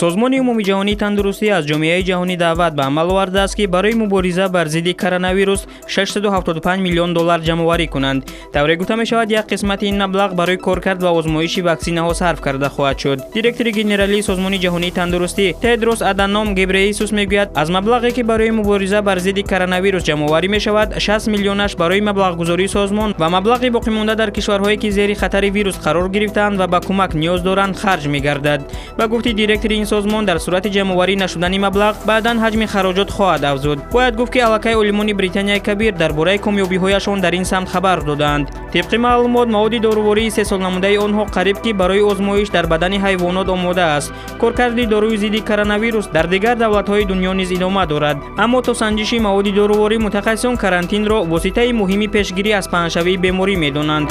Созмони умумиҷаҳонии тандурустӣ аз ҷомеаи ҷаҳонӣ даъват ба амал овардааст, ки барои мубориза бар зидди коронавирус 675 миллион доллар ҷамъоварӣ кунанд. Тавре гуфта мешавад, як қисмати ин маблағ барои коркард ва озмоиши ваксинаҳо сарф карда хоҳад шуд. Директори генералии Созмони ҷаҳонии тандурустӣ Тедрос Аданом Гебреисус мегӯяд, аз маблағе, ки барои мубориза бар зидди коронавирус ҷамъоварӣ мешавад, 60 миллионаш барои маблағгузории созмон ва маблағи боқимонда дар кишварҳое, ки зери хатари вирус қарор гирифтаанд ва ба кӯмак ниёз доранд, харҷ мегардад. Ба гуфти директори ин созмон, дар сурати ҷамъоварӣ нашудани маблағ баъдан ҳаҷми хароҷот хоҳад афзуд. Бояд гуфт, ки аллакай олимони Британияи Кабир дар бораи комёбиҳояшон дар ин самт хабар додаанд. Тибқи маълумот, маводи дорувории истеҳсолнамудаи онҳо қариб ки барои озмоиш дар бадани ҳайвонот омода аст. Коркарди доруи зидди коронавирус дар дигар давлатҳои дунё низ идома дорад. Аммо то санҷиши маводи доруворӣ мутахассисон карантинро воситаи муҳими пешгирӣ аз паҳншавии беморӣ медонанд.